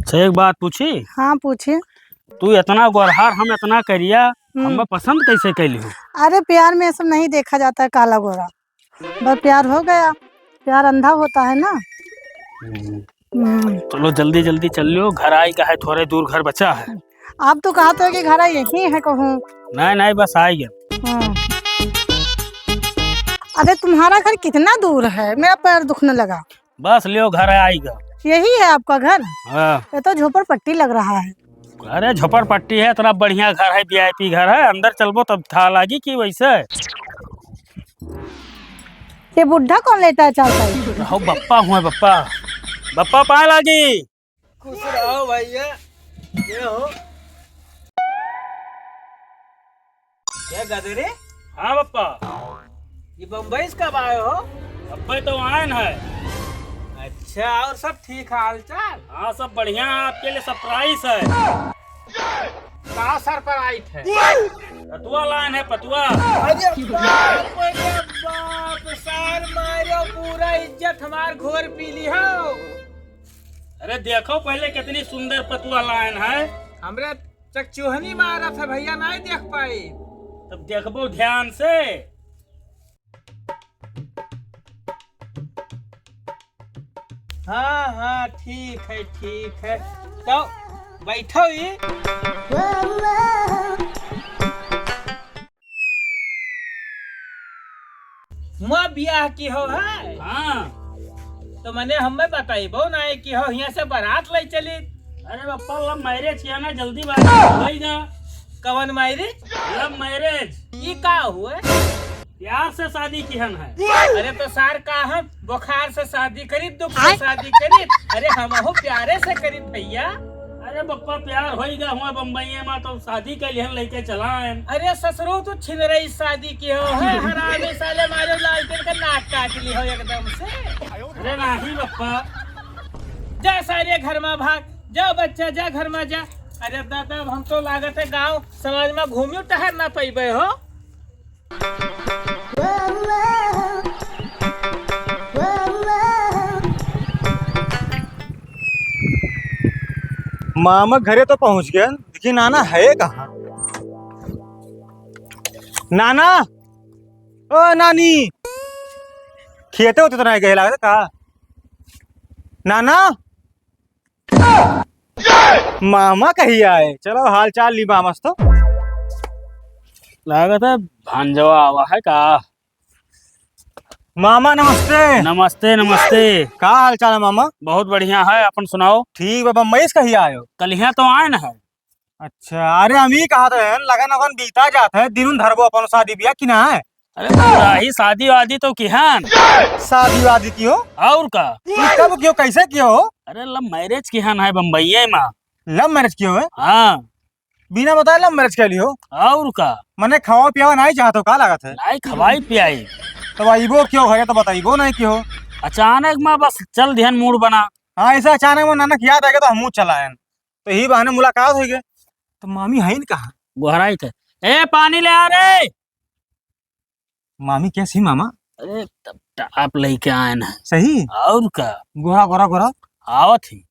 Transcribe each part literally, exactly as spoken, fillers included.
अच्छा, एक बात पूछी? हाँ, पूछिए। तू इतना गोरहार, हम इतना करिया, हम्म। हमें पसंद कैसे कैली हो? अरे, प्यार में ये सब नहीं देखा जाता है, काला गोरा। बस प्यार हो गया, प्यार अंधा होता है ना। हम्म। हम्म। चलो, जल्दी जल्दी चल लियो, घर आई का है, थोड़े दूर घर बचा है। आप तो कहत हो कि घर आई यही है कहूँ। नहीं, नहीं, बस आई गया। हाँ। अरे, तुम्हारा घर कितना दूर है? मेरा पैर दुखने लगा। बस लियो, घर आइगा। यही है आपका घर? हाँ। ये तो झोपड़पट्टी लग रहा है। अरे, झोपड़पट्टी है, इतना बढ़िया घर है, वी आई पी घर है, अंदर चलबो तब था लागी कि वैसे। ये बुढ़ा कौन लेटा है चार पाई? हो बप्पा हुए, बप्पा। बप्पा पाए लागी। खुश रहो भैया। ये हो। क्या गदरे? हाँ बप्पा। ये बम्बई से कब आए हो? अब्बे तो आयन है। अच्छा, और सब ठीक हाल चाल? हाँ, सब बढ़िया है, आपके लिए surprise है। का surprise है? पतुआ लायन है, पतुआ। अरे बाप रे बाप, सार मारो, पूरा इज्जत हमार घोर पी ली हो। अरे देखो पहले कितनी सुंदर पतुआ लायन है। हमरे चकचोहनी मारत है भैया, नहीं देख पाई। तब देखबो ध्यान से। हाँ, हाँ, ठीक है, ठीक है। तो बैठो ही। हुआ बियाह की हो है? हाँ। तो मने हमें बताइबो ना है कि हो हियाँ से बारात ले चली। अरे बप्पा, love marriage किया ना, जल्दी बारात होइगा। कवन marriage? Love marriage। ई का हुए? प्यार से शादी किहन है। अरे तो सार का हम बुखार से शादी करी, दुख से शादी करी? अरे हमहू प्यारे से करी भैया। अरे बप्पा, प्यार होइगा हुआ बम्बई में तो शादी के लिए लइके चला आयन। अरे ससुरो, तू छिनरई शादी की हो है, हरामी साले मारे लालटेन का नाक काट ली हो एकदम से। अरे नाही बप्पा। जा सारे घर में भाग, जा बच्चा, जा घर में जा। अरे दादा, अब हम तो लागत है गाँव समाज में घूमियो टहर ना पइबे हो। मामा घरे तो पहुँच गए, लेकिन नाना है कहाँ? नाना, ओ नानी, खेते होते तो नहीं गए लागत का? नाना, मामा कहिया आए? चलो हाल चाल ली मामा से तो। लागत है भांजवा आवा है का? मामा नमस्ते। नमस्ते, नमस्ते। का हाल चाल है मामा? बहुत बढ़िया है, अपन सुनाओ। ठीक बा, बम्बई से कहिया आयो? कलिया तो आयन है। अच्छा, अरे हम ही कहत रहे, लगन वगन बीता जात है, दिन उन धरबो अपन शादी बियाह की ना है? अरे तो राही शादी वादी तो किहन। शादी वादी की हो? और का? ई कब कियो, कैसे कियो हो? अरे love marriage किहन है बम्बईये में। Love marriage कियो है? हाँ। बिना बताए love marriage कर लियो? और का? मने खावा पियावा नहीं चाहत हो का लागत है? नहीं खवाई पियाई। तब अइबो कियो घरे तो बताइबो नहीं कियो। अचानक में बस चल दिहन mood बना। हाँ, ऐसे अचानक में नानक याद आएगा तो हमहू चलायन। तो यही बहाने मुलाकात हो गए। तो मामी है न कहाँ? गोहराई थे। ए, पानी ले आ रे। मामी कैसी मामा? अरे, तब टाप लेके आए ना। सही? और का? गोरा, गोरा, गोरा। आवत ही।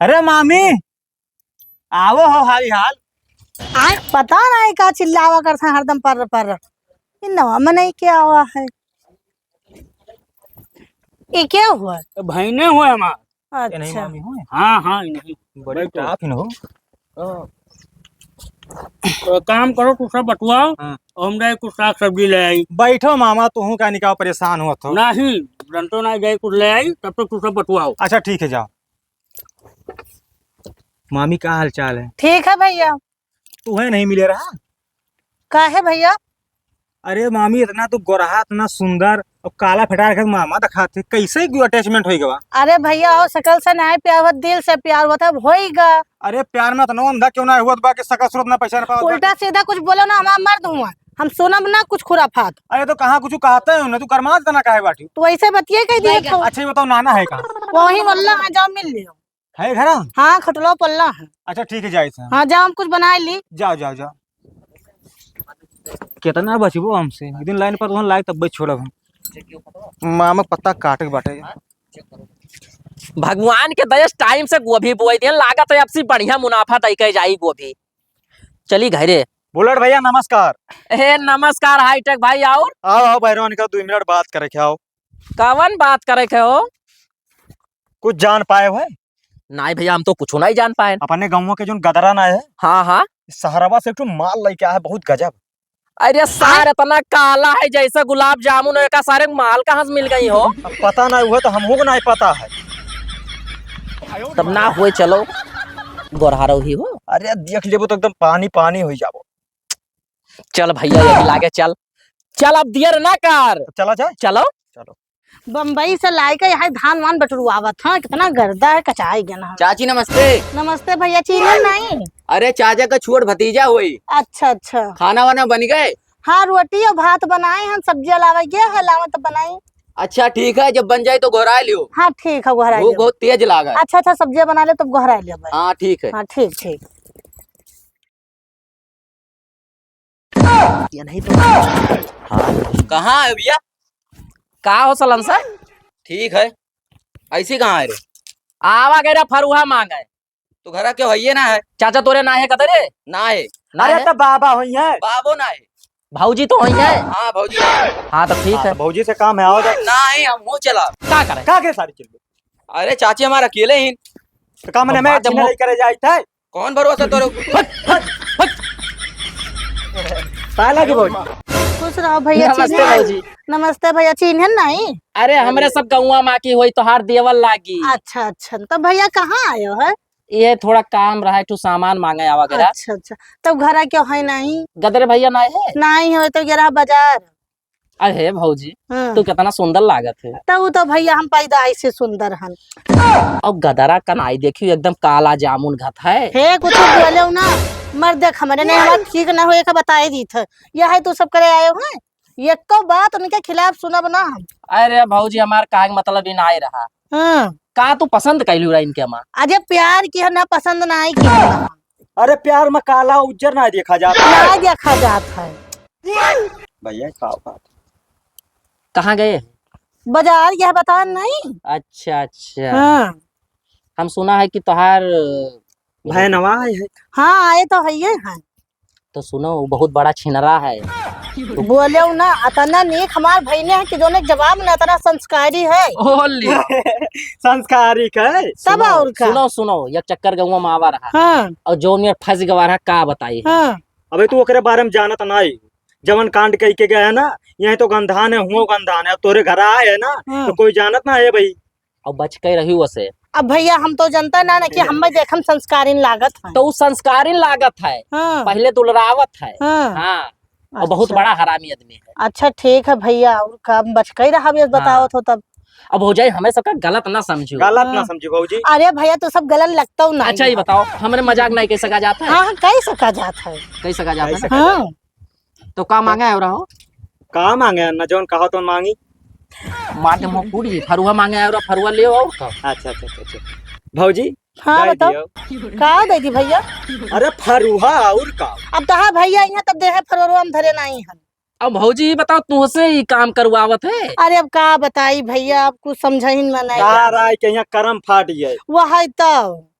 अरे मामी, आवो हो हाली हाल। आय, पता नहीं का चिल्लावा करता हरदम पर्र पर्र। इन नवा में नहीं क्या हुआ है? ये क्या हुआ? भैने हुए हमार। ये नहीं अच्छा। मामी हुए? हाँ, हाँ, ये नहीं। बड़ी बैठो। टाप ही न हो। हाँ। तो काम करो, तू सब बटुआओ, हाँ। और हम जाए कुछ साग सब्जी ले आई। बैठो मामा, तू का निकाल परेशान हुआ थो। नहीं, रंटो ना जाए कुछ ले आई, तब तक तू सब बटुआओ। अच्छा ठीक है, जाओ। मामी का हाल चाल है? ठीक है भैया। तू है नहीं मिले रहा? काहे भैया? अरे मामी, इतना तू गोरहा, इतना सुंदर और काला फटार के मामा दिखाते, कैसे क्यों attachment हो गवा? अरे भैया, हो शकल से नहीं प्यार होत, दिल से प्यार होत है, अब होइगा। अरे प्यार में इतना अंधा क्यों ना हुआ बा कि शकल सूरत ना पहचान पावत बा? उल्टा सीधा कुछ बोलो ना, हमारा मर्द हुआ, हम सुनब ना कुछ खुराफात। अरे तो कहाँ कुछ कहते हो ना, तू गरमात इतना काहे बाटी? तो ऐसे बतिये कह दिए तो। अच्छा ये बताओ, नाना है कहाँ? वही वल्ला है, जाओ मिल लियो। है घर? हाँ, खटलो पल्ला है। अच्छा, ठीक है, जाए से। हाँ, जाओ, हम कुछ बनाए ली। जाओ, जाओ, जाओ। कितना बचबो हमसे? एक दिन लाइन पर वहाँ लाए तब बच छोड़ब हम। मामा पत्ता काटे के बाटे। भगवान के दया से टाइम से गोभी बोई दिहन, लागत है अब से बढ़िया मुनाफा दई के जाई गोभी। चली घरे। बुलेट भैया नमस्कार। ए नमस्कार हाईटेक भाई, और? आओ, आओ भैरवा निकाल, दो मिनट बात करे के आओ। कवन बात करे के हो? कुछ जान पाए हो? नाहीं भैया, हम तो कुछ नहीं जान पाए। अपने गाँव के जोन गदरा ना है? हाँ, हाँ। शहरवा से एक ठो माल लेके आया है, बहुत गजब। अरे सार, हाँ? इतना काला है जैसे गुलाब जामुन, एका सारे माल कहाँ से मिल गई हो? अब पता नहीं, वो तो हमहू को नहीं पता है। तब ना हुए, चलो गोरहारो ही हो। अरे देख लेबो तो एकदम पानी पानी हो जाबो। चल भैया, यही लागे, चल। चल, अब देर ना कर। चला जाए? चलो। चलो। बम्बई से लाए के यहाँ धान वान बटुरवावत, हाँ, कितना गर्दा है, कचाई गया ना। चाची नमस्ते। नमस्ते भैया, चीनी नहीं? अरे चाचा का छोट भतीजा होई। अच्छा, अच्छा। खाना वाना बन गए? हाँ, रोटी और भात बनाए हैं, सब्जी लावे गया है, लावे तो बनाई। अच्छा ठीक है, जब बन जाए तो घोराए लियो। हाँ ठीक है, घोराए भूख लियो। बहुत तेज लागा है। अच्छा, अच्छा, सब्जियाँ बना ले तब घोराए लियो भाई। हाँ ठीक है। हाँ ठीक, ठीक। ये नहीं तो। हाँ, कहाँ है भैया? का हो सलन सर? ठीक है। ऐसी कहाँ है रे? आवा गए रे, फरुहा मांगे। तो घरा क्यों है, ये ना है? चाचा तोरे ना है कते रे? ना है। ना अरे है? तो बाबा होई है। बाबो ना है। भौजी तो होई है। हाँ, भौजी। हाँ, तो ठीक हाँ, है। तो भौजी से काम है, आओ तो। ना है, हम वो चला। का करे? का के सारी चीज? अरे चाची हमारा अकेले ही। तो का मने तो मैं बात चिन्ह हम नहीं करे जाइत है? कौन भरोसा तोरे ऊपर? हट, हट, हट। पाला के भौजी। खुश रहो भैया, नमस्ते चिन्हन? भौजी। नमस्ते भैया, चिन्हन नहीं? अरे, हमरे सब गौवा मा की होई, तोहार देवल लागी। अच्छा, अच्छा, तो भैया कहाँ आयो है? ये थोड़ा काम रहा है, तू सामान मांगे आवा करा। अच्छा, अच्छा, तब घरा क्यों है नहीं? गदरे भैया नहीं है? नहीं हो तो गिरा बाजार। अरे भौजी, हाँ। तू कितना सुंदर लागत है। तो वो तो भैया हम पैदाइश से सुंदर हन। और गदरा कनाई देखियो, एकदम काला जामुन घत है। हे, कुछ बोले ना, मर देख, हमरे नहीं, हमार ठीक ना होए का बताए दीत है। यह है तू सब करे आयो है, एको बात उनके खिलाफ सुनब ना हम। अरे भौजी, हमार काहे के मतलब ही ना आए रहा। हाँ। का तू पसंद कैलू रहा इनके माँ? अरे प्यार की है ना, पसंद ना आई की है ना। अरे प्यार में काला उज्जर ना देखा जाता है। ना देखा जाता है। भैया, का बात? कहाँ गए? बाजार गया, बतान नहीं। अच्छा, अच्छा। हाँ। हम सुना है कि तोहार भैनवा आए है। हाँ, आए तो है ये हैं। तो सुनो, वो बहुत बड़ा छिनरा है। बोले ना, अतना नीक हमार भैने है कि जोने जवाब ना, अतना संस्कारी है। ओली। संस्कारी के। तब सुनो, और का? सुनो, सुनो, एक चक्कर गौवा में आवा रहा। हाँ। और जो मेरे फंस गवा रहा, का बताई है? हाँ। अबे तू ओकरे बारे में जानत नाई, जवन कांड कई के गया है ना, यहीं तो गंधान है, हुओ गंधान है, अब तोरे घर आए है ना, हाँ। तो कोई जानत ना है भाई। और बच के रही वसे। अब भैया हम तो जनता ना, ना कि हमें देखम संस्कारिन लागत है। तो उ संस्कारिन लागत है, हाँ। पहले दुलरावत है। हाँ। हाँ। और बहुत अच्छा। बड़ा हरामी आदमी है। अच्छा ठीक है भैया, और का हम बच के ही रहा, अब हाँ। बतावत हो तब। अब भौजाई हमें सबका गलत ना समझो। गलत ना हाँ। समझो भौजी। अरे भैया तू सब गलत लगता हो ना अच्छा, ये यार। बताओ, हमरे मजाक नहीं कह सका जाता है? हाँ, हाँ, कह सका जाता है। कह सका जाता है कह ना? सका जाता है। हाँ। तो का मांगे आयो रहो? का मांगे? ना जौन कहो तो मांगी। मार दे मुंह फूट जी। फरुआ मांगे आयो रहो, फरुआ ले आओ और का? अच्छा, अच्छा, अच्छा, अच्छा। भौजी, हाँ, दे बताओ। दियो। का दे दी भैया? अरे फरुआ और का? अब तो हाँ भैया, यहाँ तब देहे फरुआ हम धरे नहीं हन। अब भौजी, ये बताओ, तुहसे ही काम करवावत है? अरे अब का बताई भैया, अब कुछ समझहिन में नहीं का आवत। राय के यहाँ करम फाट गए। वह है तो।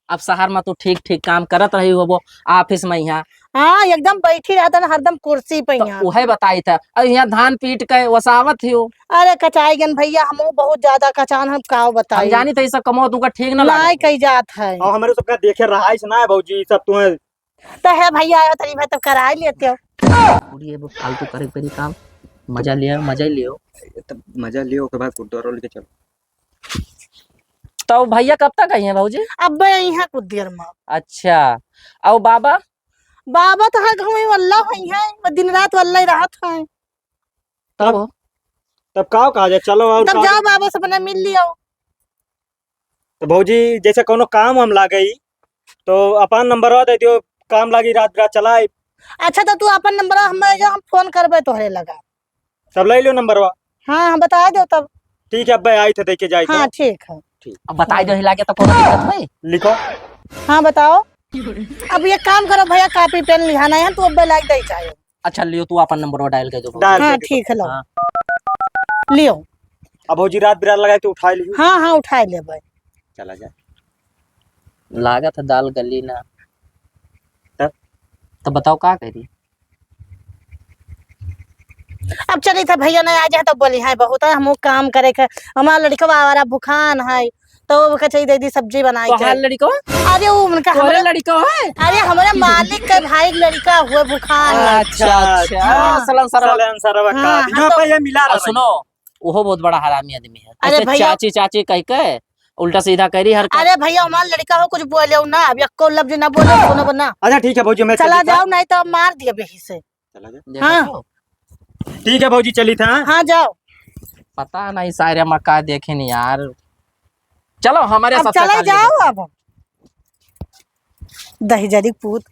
अब शहर में तो ठीक ठीक काम करत रही होबो, office में यहाँ। हाँ, एकदम बैठी रहता ना, हरदम कुर्सी पे तो यहाँ। उहे बताई था, अब यहाँ धान पीट के वसावत ही हो। अरे कचाई गन भैया, हमहू बहुत ज्यादा कचान, हम का बताई। हम जानी थे, ये सब कमो तुमका ठीक ना नहीं लागत। कही जात है। और हमारे सबका देखे रहा है ना भौजी, सब तुम्हें तो है भैया, आयो तनी भाई, तब कराई लेते हो। पूरी ये फालतू करे के पड़ी काम। मजा लियो, मजा ही लियो। ये तब मजा लियो, ओकर बाद गुड्डो रोल के चलो। तो भैया कब तक आई हैं भौजी? अब्बे आई हैं कुछ देर में। अच्छा, और बाबा? बाबा तो है घर में, वल्ला हुई हैं, वो दिन रात वल्ला ही रहत हैं। तब? तब का कहा जाए, चलो और तब का जाओ बाबा से अपना मिल लियो। तो भौजी, जैसे कोनो काम हम लागे, तो अपन नंबरवा दे दियो, काम लागी, रात बिरात चलाए। अच्छा, तो तू अपन नंबरवा हमें जो, हम फोन करबे तोहरे लगा। तब ले लियो नंबरवा। हाँ, हाँ, बता दो तब। ठीक है, अब्बे आई थे, देखे जाए हाँ, तो। ठीक है। ठीक। अब बताई दो, हिला के तो कोनो दिक्कत होई? लिखो। हाँ, बताओ। अब ये काम करो भैया, कॉपी पेन लिहाना है, तू अब्बे लाग दे जाए। अच्छा, लियो, तू अपन नंबरवा डायल कर दो। डायल हाँ, करके ठीक है, लो। हाँ। लियो। अब भौजी रात बिरात लगाए तो उठा लियो। हाँ, हाँ, उठा ले भाई। चला जा। लागत है दाल गली ना। तब? तब बताओ का करी? अब चली था भैया नहीं आ जाए तो बोली है बहुत है, हमहू काम करे के, हमार लड़कवा आवारा भुखान है, तो ओके चाहिए दे दी सब्जी बनाई के। तोहार लड़कवा? अरे वो उनका तोहरे हमरे लड़कवा है? अरे हमरे मालिक के भाई के लड़का हुए भुखान है। अच्छा, अच्छा। हाँ। सलन सरवा। सलन सरवा का। हाँ, यहाँ तो पे ये मिला और रहा सुनो, वो बहुत बड़ा हरामी आदमी है। अरे ऐसे भैया। चाची, चाची कह के उल्टा सीधा करी हरकत। अरे भैया, हमार लड़का हो, कुछ बोले ना, अब एको लफ्ज ना बोले, सुनो ना। अच्छा, ठीक है भौजी, मैं चला चलता। जाओ, नहीं तो मार दिया बेही से। चला जा। देखा हाँ। तो? ठीक है भौजी, चली था। हाँ, जाओ। पता नहीं सारे में का देखे नहीं यार। चलो, हमारे अब साथ चला चल जाओ लेते। अब। दहिजरी पूत।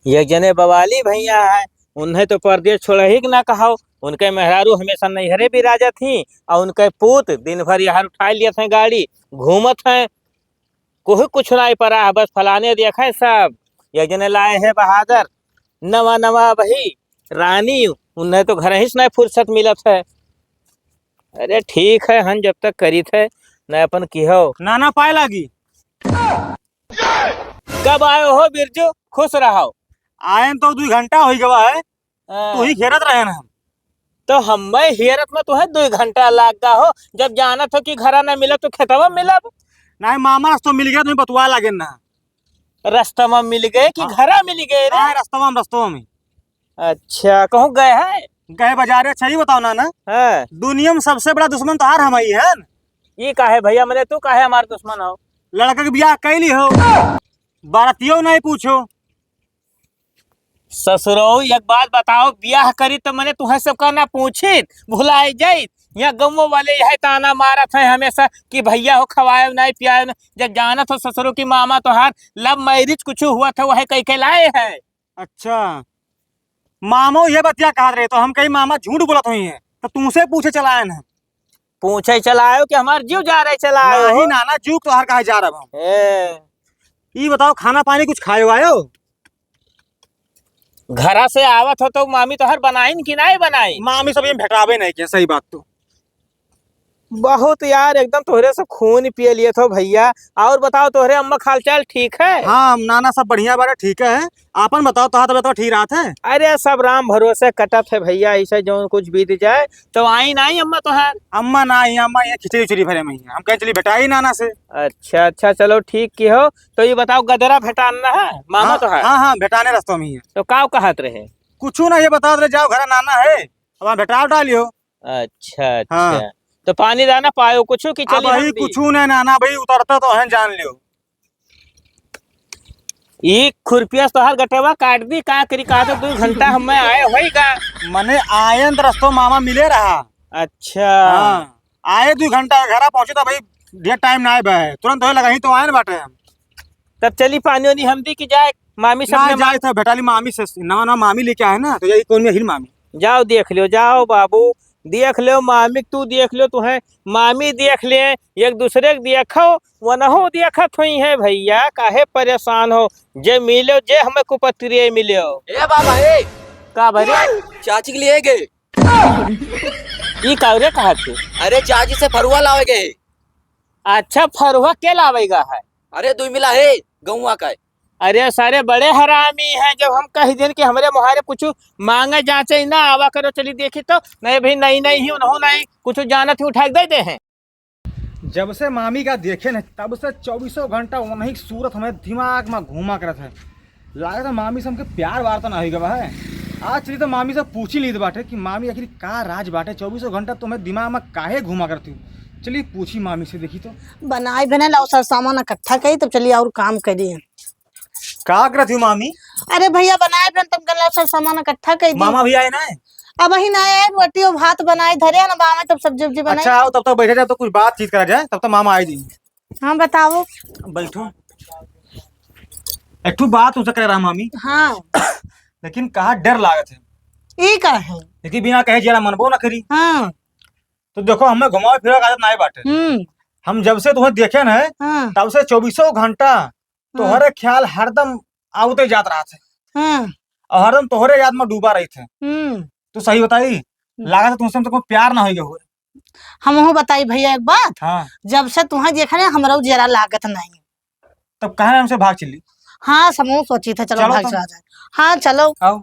एक जने बवाली भैया है, उन्हें तो परदेस छोड़ही के ना कहो, उनके मेहरारू हमेसा नैहरे बिराजत ही, और उनके पूत दिन भर यहाँ उठाए लियत हैं गाड़ी, घूमत हैं, कोई कुछ नाहीं परा है, बस फलाने देखे सब। एक जने लाए हैं बहादुर, नवा नवा वही रानी, उन्हें तो घरही से नाहीं फुर्सत मिलत है। अरे ठीक है, हम जब तक करीत है, न अपन किहो। नाना पाए लागी। कब आयो हो बिरजू? खुश रहो। आयन तो दुई घंटा होई गवा है, हाँ। तू ही घेरत रहे ना हम। तो हम्मे हेरत में तुहे दुई घंटा लाग गा हो, जब जानत हो कि घरा ना मिलब तो खेतवा मिलब। नाहीं मामा, रस्तो मिल गया, तुम्हें बतुआ लागे ना। रस्ता में मिल गए कि हाँ। घरा मिल गए रे? नाहीं, रस्तवा में, रस्तवा में। अच्छा, कहूँ गए हैं? गए बाजारे। अच्छा, ये बताओ ना, ना। हाँ। दुनिया में सबसे बड़ा दुश्मन तोहार हम ही है। ये काहे भैया, मने तू काहे हमार दुश्मन हो? लड़का के बियाह कैली हो, बारातियों नहीं पूछो। ससुरो, एक बात बताओ, बियाह करी तो मने तुहे सबका ना पूछित, भुलाए जाइत। यहाँ गाँव वाले यह ताना मारत हैं हमेसा कि भैया हो खवाए नहीं पियाए नहीं। जब जानत हो ससुरो की मामा तोहार love marriage कुछ हुआ था, वह कह के लाए हैं। अच्छा, मामो ये बतिया कहत रहे, तो हम कही मामा झूठ बोलत हुई हैं, तो तुमसे पूछे चलायन है। पूछे चलायो कि हमार जीव जा रहे चलायो? नहीं नाना, जीव तोहार काहे जा रहा हम। ए। ई बताओ, खाना पानी कुछ खायो आयो? घरा से आवत हो तो मामी तोहर बनाइन कि नाहीं बनाइन? मामी सब ये भेटावे नहीं के, सही बात तो। बहुत यार, एकदम तोहरे से खून पिए लिए थो भैया। और बताओ, तोहरे अम्मा का हालचाल ठीक है? हाँ, नाना सब बढ़िया बारे, ठीक है। आपन बताओ, तोहार तबियत ठीक रहत है? अरे, सब राम भरोसे कटत है भैया, ऐसे जौन कुछ बीत जाए। तो आई नाहीं अम्मा तोहार? अम्मा नाहीं, अम्मा ये खिचड़ी उचड़ी भरे में ही है। हम कहे चली भेटाई नाना से। अच्छा, अच्छा, चलो ठीक की हो। तो ये बताओ, गदरा भेटान ना है मामा हाँ, तोहार? हाँ, हाँ, भेटाने रस्तों में ही है। तो काव कहत रहे? कुछ ना, ये बतात रहे, जाओ घर नाना है, अब वहाँ भेटाव डालियो। अच्छा, हाँ। अच्छा। तो पानी दाना पायो कुछ कि अब चली भाई हम भी? कुछ नहीं नाना भाई, उतरता तो है, जान लियो। ई खुरपिया से तोहार गटेवा काट दी, का करी, का तो दू घंटा हम्मे आए होई का। मने आयन त रस्तो मामा मिले रहा। अच्छा। हाँ, आए दू घंटा घरा पहुँचे तो भाई ढेर टाइम ना आए बे, तुरंत होए लगा ही तो आए ना बाटे हम। तब चली पानी वानी हम दी कि जाए, मामी सब ना ने जाए थे बेटाली मामी से, नवा नवा मामी लेके आए ना, तो यही कौन में हिल मामी। जाओ देख लियो, जाओ बाबू, देख लियो मामी, तू देख लियो, तू है मामी देख ले, एक दूसरे के देखो, वनहु देखत हुई है भैया, काहे परेशान हो? जे मिलो, जे हमें कुपत्रिये मिलो। ए बाबा, ए! का भरे? चाची के लिए गए। ई का रे कहत है? अरे, चाची से फरुआ लावे गए। अच्छा, फरुआ के लावेगा है? अरे, दुई मिला है, गौवा का है। अरे, सारे बड़े हरामी हैं, जब हम कह देन कि हमरे मुहारे कुछ मांगे जांचे ना आवा करो, चली देखी तो, नहीं भाई, नहीं, नहीं ही, उन्हों नहीं, कुछ जानत ही उठा के दे दे हैं। जब से मामी का देखे न, तब से चउबीसों घंटा उन्हीं की सूरत हमें दिमाग में घूमा करत है। लागत है मामी से हमके प्यार वार तो ना होई गवा है। आज चली तो मामी से पूछी लीत बाटे कि मामी आखिर का राज बाटे, चउबीसों घंटा तुम्हें दिमाग में काहे घूमा करती हो? चली पूछी मामी से, देखी तो। बनाए बने लाओ सर सामान इकट्ठा करी, तब चली और काम करी। का करत हो मामी? अरे भैया, बनाए बने तब गला सब सामान इकट्ठा कर दी। मामा भी आए ना? अब ही ना आए, रोटी और भात बनाए धरे हैं ना, बामे तब सब्जी उब्जी बनाई। अच्छा, आओ, तब तक बैठे जाए तो कुछ बातचीत करा जाए, तब तक मामा आए जी। हाँ, बताओ। बैठो। एक ठो बात तुमसे करे रहा मामी। हाँ। लेकिन कहा डर लागत है। ई का है? देखी बिना कहे जिया मनबो ना करी। हाँ। तो देखो, हमें घुमावे फिरावे के आदत नाई बाटे। हम्म। हम जब से तुम्हें देखे न है, हाँ। तब से चउबीसों घंटा हम्म। तोहरे ख्याल हरदम आवते जात रहत है। हम्म। और हरदम तोहरे याद में डूबा रहित है। हम्म। तो सही बताई, हम्म। लागत है तुमसे हमको प्यार ना होई गए हुए। हमहू बताई भैया एक बात, हाँ। जब से तुहें देखे ना हमरो जियरा लागत नहीं। तब कहा ना हमसे भाग चली। हाँ, समूह सोची थे, चलो चलो भाग तो। चला जाए। हाँ, चलो। आओ।